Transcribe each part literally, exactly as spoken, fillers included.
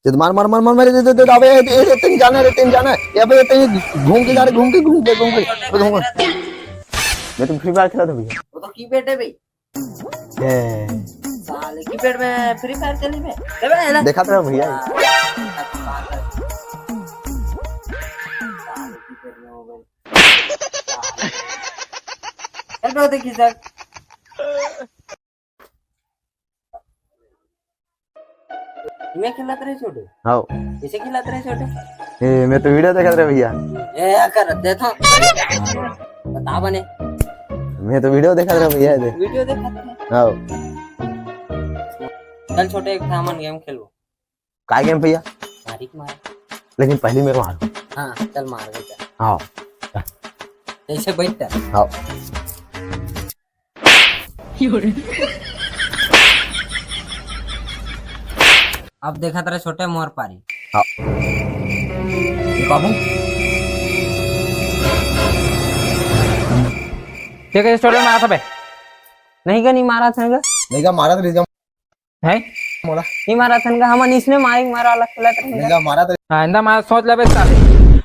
दे, मार, मार, मार, मार, मार, दे, दे, दे, अबे, ए, ए, ए, तीन जाना रे, तीन जाना है। ये अबे, ये तीन घूम के जा रहे, घूम के, घूम के, घूम के, घूम के, घूम के। मैं तो Free Fire खेला था भैया। वो तो keypad है भाई। ए। साले keypad में Free Fire चली बे। दे बे, ना। देखा था भैया। साले keypad में mobile। चल बे, देखी सर। मैं खिलात रहे छोटे। हाँ। कैसे खिलात रहे छोटे? ए, मैं तो video देखत रहे भैया। ए, कर दे तो। बता बने। मैं तो video देखत रहे भैया, दे। Video देखत रहे? हाँ। चल छोटे, एक हमन game खेलबो। का game भैया? मारी के मार। लेकिन पहली मैं मारू। हाँ, चल मार दे, चल। हाँ। जैसे बैठ कर। हाँ। अब देखत रहे छोटे मोर पारी। हाँ। ये बाबू। देख, ये छोटे मारा था बे। नहीं का, नहीं मारा था का? नहीं का, मारा तो नहीं का। है? मोला। नहीं मारा था का? हमन इसने माइक मारा अलग खेलत रहे। नहीं का, मारा तो। हाँ, इंदा मारा सोच लेबे साले।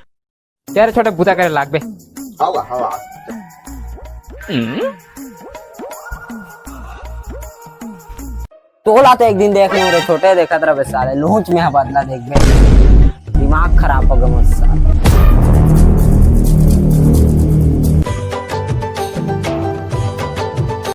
तेरे छोटे बुता करे लागबे। हवा, हवा। तोला तो एक दिन देख लूं रे छोटे, देखत रहबे साले, लूच में बदला देखबे। दिमाग खराब हो गया मोर साले।